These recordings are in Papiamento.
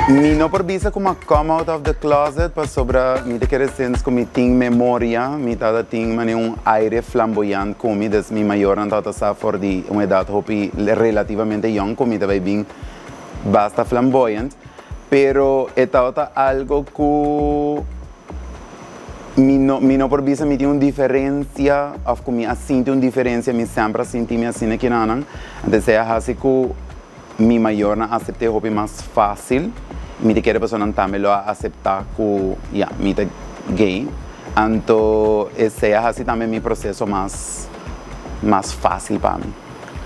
Mi no por bisa ku m'a come out of the closet, pasobra mi ta kere since ku mi tin memoria, mi tata tin mane un aire flamboyant ku mi, dus mi mayornan tata sa for di un edat hopi relativamente yong ku mi ta bai bin basta flamboyant, pero e tabata algo ku mi no por bisa mi tin un diferensia òf ku mi a sinti un diferensia. Mi semper a sinti mi asina kinanan, anto esei a hasi ku mi mayornan a asept'é hopi mas fásil. Mi ta kere pasobra nan tambe lo a aseptá ku ya, mi ta gay. Anto esei a hasi tambe mi proseso mas fásil pa mi.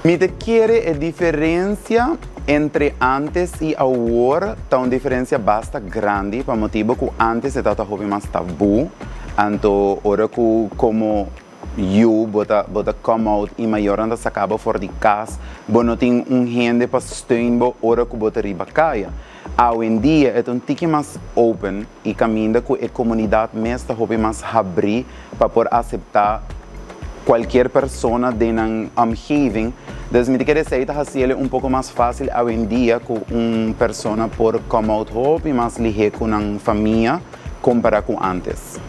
Mi ta kere e diferensia entre antes i awor ta un diferensia basta grandi, pa motibu ku antes e tabata hopi mas tabú. Anto ora ku komo yu bo ta come out i mayornan ta saka bo for di kas, bo no tin un hende pa steun bo ora ku bo ta riba kaya. Awendia e ta un tiki mas open i kaminda ku e komunidat mes ta hopi mas habrí pa por aseptá kualkier persona den nan omgeving. Dus mi ta kere esei ta hasiel un poko mas fásil awendia ku un persona por come out hopi mas lihé ku nan famia kompará ku antes.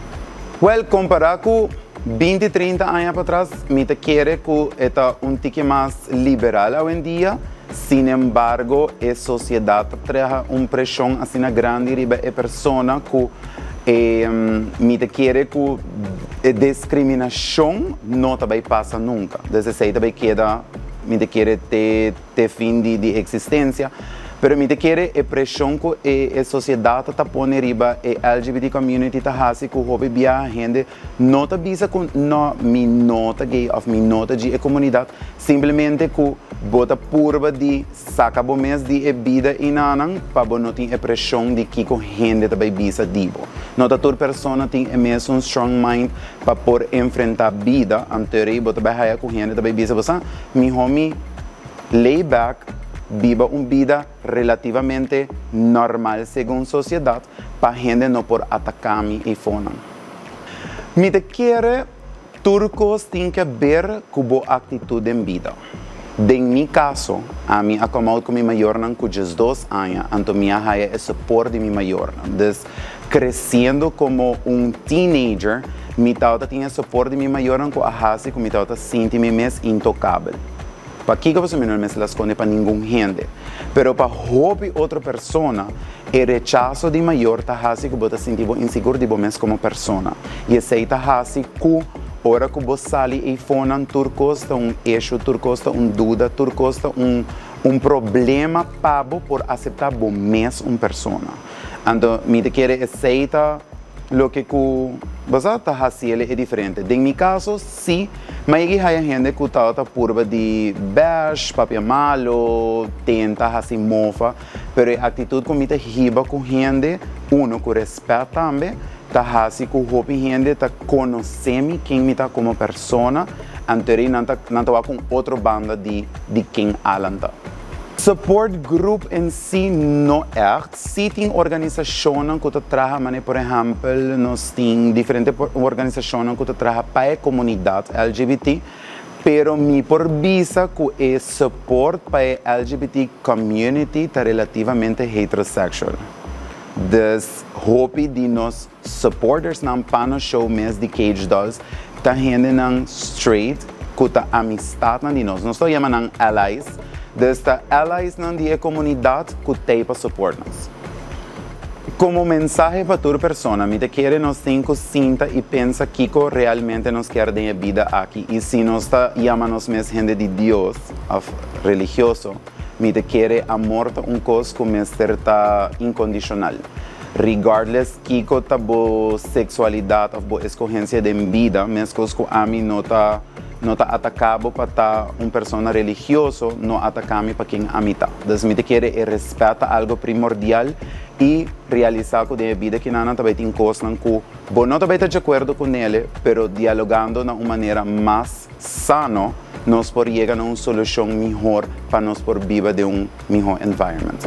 Well, kompará ku 20, 30 aña patras, mi ta kere ku e ta un tiki mas liberal awendia. Sin embargo, e sosiedat ta traha un preshon asina grandi riba e persona ku mi ta kere ku e diskriminashon no ta bai pasa nunka. Dus esei ta bai keda, mi ta kere, te fin di eksistensia. Pero mi ta kere e preshon ku e sosiedat ta pone riba e LGBT community ta hasi ku hopi biaha hende no ta bisa ku no, mi no ta gay òf mi no ta di e komunidat, simplemente ku bo ta purba di saka bo mes di e bida inanan pa bo no tin e preshon di kiko hende ta bai bisa di bo. No ta tur persona tin e mesun strong mind pa por enfrentá bida, anto bo ta bai haya ku hende ta bai bisa bo sa, mihó mi lay back, biba un bida relativamente normal segun sosiedat, pa hende no por ataká mi eifonan. Mi ta kere tur kos tin ke ber ku bo aktitut den bida. Den mi kaso, ami a come out ku mi mayornan ku 12 aña, anto mi a haya e support di mi mayornan. Dus, kresiendo komo un teenager, mi tabata tin e support di mi mayornan ku a hasi ku mi tabata sinti mi mes intokabel. Pakiko? Pasobra mi no mester a skonde pa ningun hende. Pero pa hopi otro persona, e rechaso di mayor ta hasi ku bo ta sinti bo insigur di bo mes komo persona. I esei ta hasi ku ora ku bo sali eifonan, tur kos ta un issue, tur kos ta un duda, tur kos ta un problema pa bo por aseptá bo mes un persona. Anto, mi ta kere esei ta loke ku bo sa ta hasi e diferente. Den mi kaso, si, m'a haya hende ku tabata purba di bash, papia malo, tenta hasi mofa, pero e aktitut ku mi ta hiba ku hende, uno ku rèspèt tambe, ta hasi ku hopi hende ta konosé mi ken mi ta komo persona, anto nan ta wak un otro banda di ken Alan ta. Support group en si no echt. Si tin organisashon ku ta traha, manera por ehèmpel, nos tin diferente organisashon ku ta traha pa e komunidat LGBT, pero mi por bisa ku e support pa e LGBT community ta relativamente heterosexual. Dus hopi di nos supporters nan pa nos show mes di Cage Dolls ta hende nan straight ku ta amistat nan di nos. Nos ta yama nan allies. Dus ta allies nan di e komunidat ku t'ei pa support nos. Komo mensahe pa tur persona, mi ta kere nos tin ku sinta i pensa kiko realmente nos ke den e bida aki. I si nos ta yama nos mes hende di Dios, òf religioso, mi ta kere amor ta un kos ku mester ta inkondishonal. Regardless kiko ta bo seksualidat òf bo eskohensia den bida, meskos ku ami no ta ataká bo pa ta un persona religioso, no ataká mi pa ken ami ta. Dus mi ta kere e rèspèt ta algu primordial i realisá ku den bida ku nan tambe tin kosnan ku bo no tambe ta di akuerdo kuné, pero dialogando na un manera mas sano, nos por yega na un solushon mihó pa nos por biba den un mihó environment.